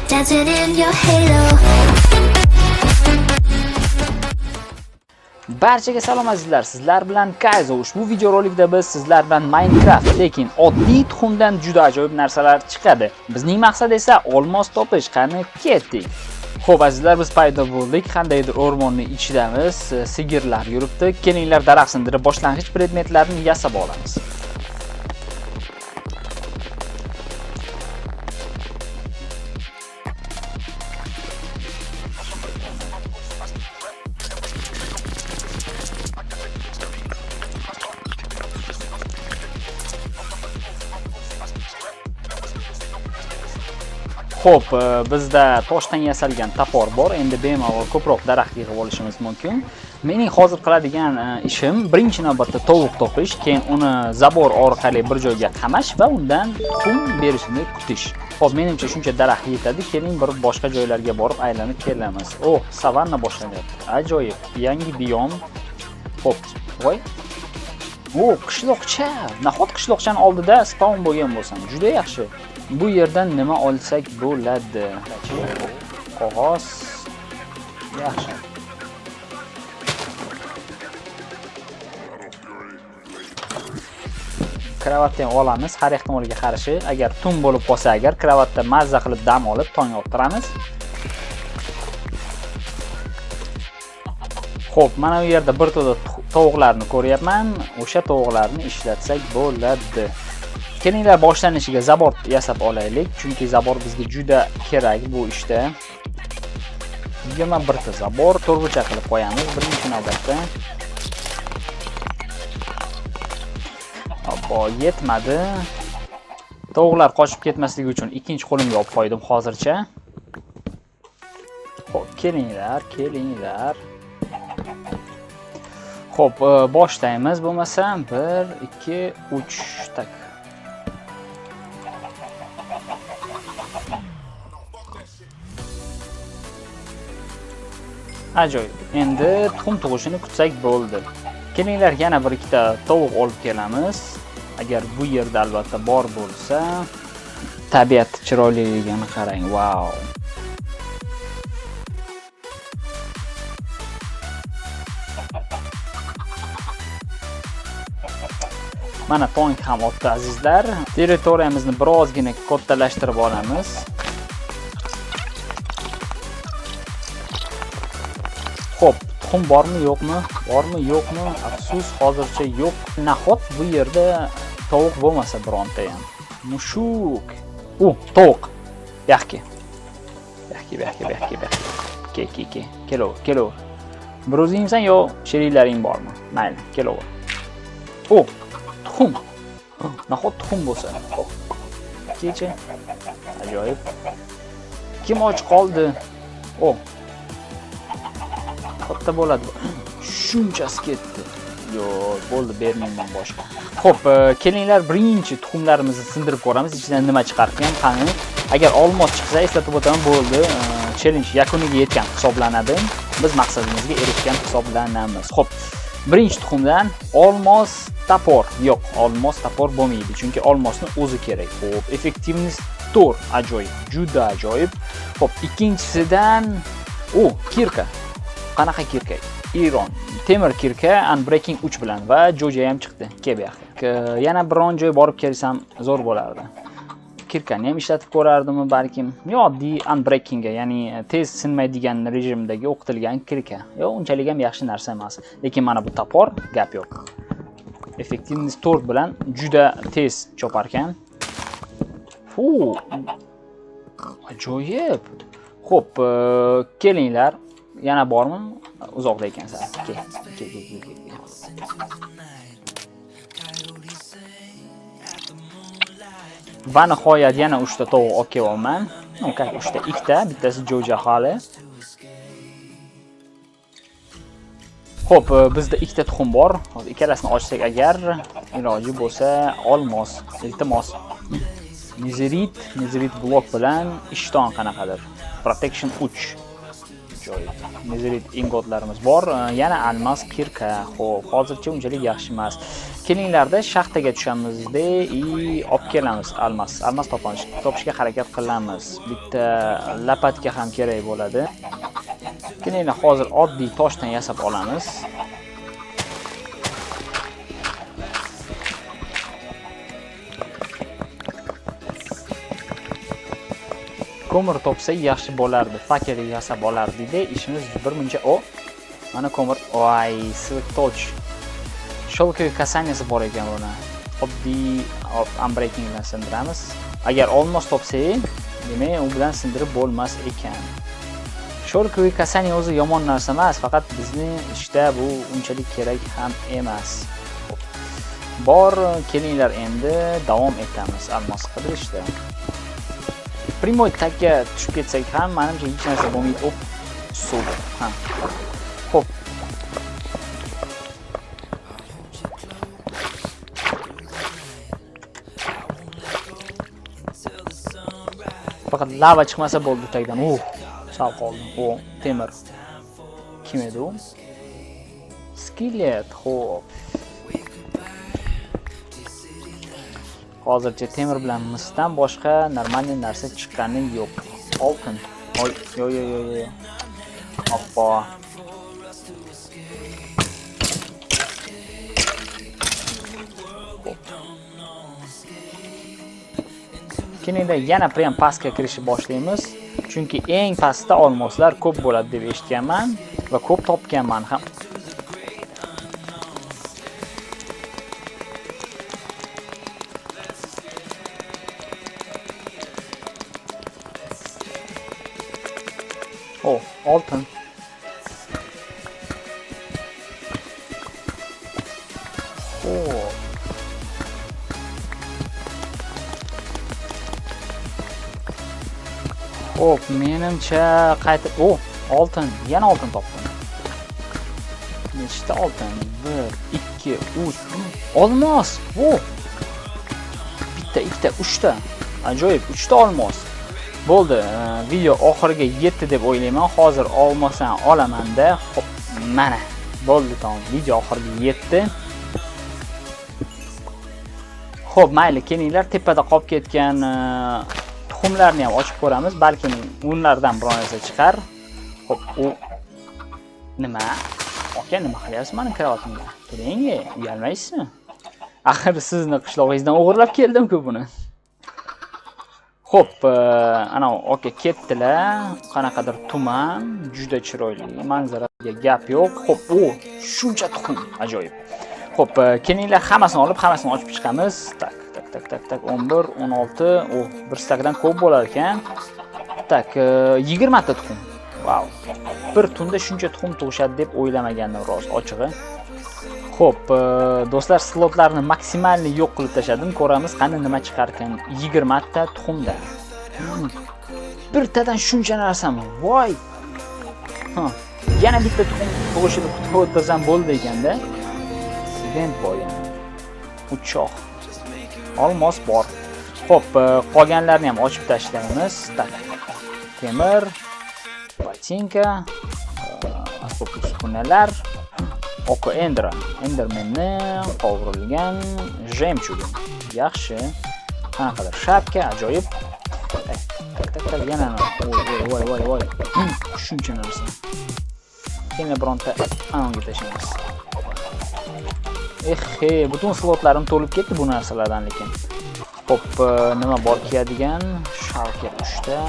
Dancing in your halo. Barchaga salom azizlar, sizlar bilan Kaizo. Ushbu videorolikda biz sizlar bilan Minecraft, lekin oddiy tuxumdan juda ajoyib narsalar chiqadi. Bizning maqsad esa olmos topish. Qani ketdik. Xo'p azizlar, biz paydo bo'ldik. Qandaydir o'rmonning ichidamiz. Sigirlar yuribdi. Kelinglar daraxt sindirib boshlang'ich predmetlarni yasab olamiz. Xo'p, bizda toshdan yasalgan topor bor. Endi bemalol ko'proq daraxt yig'ib olishimiz mumkin. Mening hozir qiladigan ishim birinchi navbatda tovuq topish, keyin uni забор orqali bir joyga qamash va undan tuxum berishini kutish. Xo'p, menimcha shuncha daraxt yetadi. Keling bir boshqa joylarga borib aylanib kelamiz. Oh, savanna boshlanyapti. Ajoyib. Yangi biom. Xo'p, voy. O, qishloqcha. Nahot qishloqchani oldida spawn bo'lgan bo'lsam, juda yaxshi. Bu yerdan nima olsak bo'ladi? Qog'oz. Yaxshi. Kravatni ham olamiz har ehtimolga qarshi. Agar tun bo'lib qolsa, agar kravatda mazza qilib dam olib tong ottiramiz. Xo'p, mana bu yerda bir to'da tovuqlarni ko'ryapman. O'sha tovuqlarni ishlatsak bo'ladi. Kelinglar boshlanishiga забор yasab olaylik, chunki забор bizga juda kerak bu ishda. 21 ta забор to'rtburchak qilib qo'yamiz birinchi navbatda. Obbo, yetmadi. Tovuqlar qochib ketmasligi uchun ikkinchi qo'limga olib qo'ydim hozircha. Xo'p, kelinglar, kelinglar. Xo'p, boshlaymiz bo'lmasam 1 2 3 tak. Ajoyib. Endi tuxum tug'ishini kutsak bo'ldi. Kelinglar yana bir ikkita tovuq olib kelamiz. Agar bu yerda albatta bor bo'lsa, tabiat chiroyliligini qarang. Vau. Mana tong ham otdi azizlar. Territoriyamizni birozgina kattalashtirib olamiz. Xo'p, tuxum bormi, yo'qmi? Bormi, yo'qmi? Afsus, hozircha yo'q. Nahot bu yerda tovuq bo'lmasa bironta ham. Mushuk. U, tovuq. Yaxki. Yaxki, yaxki, yaxki, yaxki. Ke, ke, ke. Kelaver, kelaver. Bir o'zingsan yo sheriklaring bormi? Mayli, kelaver. U, tuxum. Nahot tuxum bo'lsa. Kecha. Ajoyib. Kim och qoldi? O. Katta bo'ladi. Shunchasi ketdi. Yo'q, bo'ldi, bermayman boshqa. Xo'p, kelinglar birinchi tuxumlarimizni sindirib ko'ramiz, ichidan nima chiqarkan, qani. Agar olmos chiqsa, eslatib o'taman, bo'ldi. Challenge yakuniga yetgan hisoblanadi. Biz maqsadimizga erishgan hisoblanamiz. Xo'p, birinchi tuxumdan olmos topor. Yo'q, olmos topor bo'lmaydi, chunki olmosni o'zi kerak. Xo'p, effektivность 4, ajoyib, juda ajoyib. Xo'p, ikkinchisidan u kirka. Qanaqa kirka? Iron, temir kirka unbreaking 3 bilan va jo'ja ham chiqdi. Kel bu yoqqa. Yana biron joy borib kelsam zo'r bo'lardi. Kirkani ham ishlatib ko'rardimmi balkim? Yo, oddiy unbreakingga, ya'ni tez sinmaydigan rejimdagi o'qitilgan kirka. Yo, unchalik ham yaxshi narsa emas. Lekin mana bu topor, gap yo'q. Effektivность 4 bilan juda tez chopar ekan. Fu! Ajoyib. Xo'p, kelinglar. Yana bormi? Uzoqda ekansan. Kel, kel, kel, kel, kel. Va nihoyat yana 3 ta tovuq olib kelyapman. No, как 3 ta, ikkita, bittasi jo'ja hali. Xo'p, bizda ikkita tuxum bor. Hozir ikkalasini ochsak agar iloji bo'lsa olmos, iltimos. Nezerit, nezerit blok bilan ishton qanaqadir. Protection 3. Ajoyib. Nezerit ingotlarimiz bor. Yana almas kirka. Xo'p, hozircha unchalik yaxshi emas. Kelinglarda shaxtaga tushamizda и olib kelamiz almas. Almas topishga harakat qilamiz. Bitta lapatka ham kerak bo'ladi. Kelinglar hozir oddiy toshdan yasab olamiz. Ko'mir topsak yaxshi bo'lardi. Fakel yasab olardik-da, ishimiz bir muncha. O, mana ko'mir. Voy, silk touch. Shulka kasaniyasi bor ekan buni. Oddiy unbreaking bilan sindiramiz. Agar olmos topsak, demak u bilan sindirib bo'lmas ekan. Shulka kasaniya o'zi yomon narsa emas, faqat bizni ishda bu unchalik kerak ham emas. Bor, kelinglar endi davom etamiz almos qidirishda. Primoy takka tushib ketsak ham menimcha hech narsa bo'lmaydi. Op, suv. Ha. Xo'p. Faqat lava chiqmasa bo'ldi tagdan. Sal qoldim. O, temir. Kim edi u? Skelet. Xo'p. Hozircha temir bilan misdan boshqa normalniy narsa chiqqani yo'q. Oltin. Oy, yo yo yo yo. Oppa. Keyin yana prям pastga kirishni boshlaymiz. Chunki eng pastda olmoslar ko'p bo'ladi deb eshitganman va ko'p topganman ham. O, oltin. Xo'p. Xo'p, menimcha qaytib, o, oltin, yana oltin topdim. Nechta oltin? 1, 2, 3. Olmos. O! Bitta, ikkita, uchta. Ajoyib, uchta olmos. Bo'ldi, video oxiriga yetdi deb o'ylayman. Hozir olmasam olamanda. Xo'p, mana. Bo'ldi, tamom. Video oxiriga yetdi. Xo'p, mayli, kelinglar tepada qolib ketgan tuxumlarni ham ochib ko'ramiz. Balkim unlardan biror narsa chiqar. Xo'p, u nima? Aka, nima qilyapsiz meni krovatimga? Turing, uyalmaysizmi? Axir sizni qishlog'ingizdan o'g'irlab keldim-ku buni. Xo'p, ana aka ketdilar. Qanaqadir tuman, juda chiroyli manzaraga gap yo'q. Xo'p, u shuncha tuxum, ajoyib. Xo'p, kelinglar hammasini olib, hammasini ochib chiqamiz. Tak, tak, tak, tak, tak, 11, 16, o, bir stakdan ko'p bo'lar ekan. Tak, 20 ta tuxum. Vau. Bir tunda shuncha tuxum tug'ishadi deb o'ylamagandim rost, ochig'i. Xo'p, do'stlar, slotlarni maksimalni yo'q qilib tashladim. Ko'ramiz qani nima chiqar ekan 20 ta tuxumda. Birtadan shuncha narsami? Voy. Ha, yana bitta tuxum tug'ishini kutib o'tirsam bo'ldi ekanda. Vent bor yana. Uchoq. Olmos bor. Xo'p, qolganlarni ham ochib tashlaymiz. Tak. Temir, botinka, asbob uskunalar, Oko Endra, Endermanni qovurilgan jemchugi. Yaxshi. Qanaqadir shapka, ajoyib. Tak, tak, tak, tak, yana voy, voy, voy, voy. Shuncha narsa. Keyin bironta anonga tashlaymiz. Ehe, butun slotlarim to'lib ketdi bu narsalardan lekin. Xo'p, nima bor kiyadigan? Shalka 3 ta.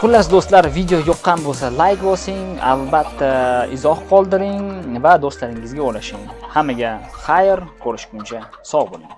Xullas do'stlar, video yoqqan bo'lsa like bosing, albatta izoh qoldiring va do'stlaringizga ulashing. Hammaga xayr, ko'rishguncha sog' bo'ling.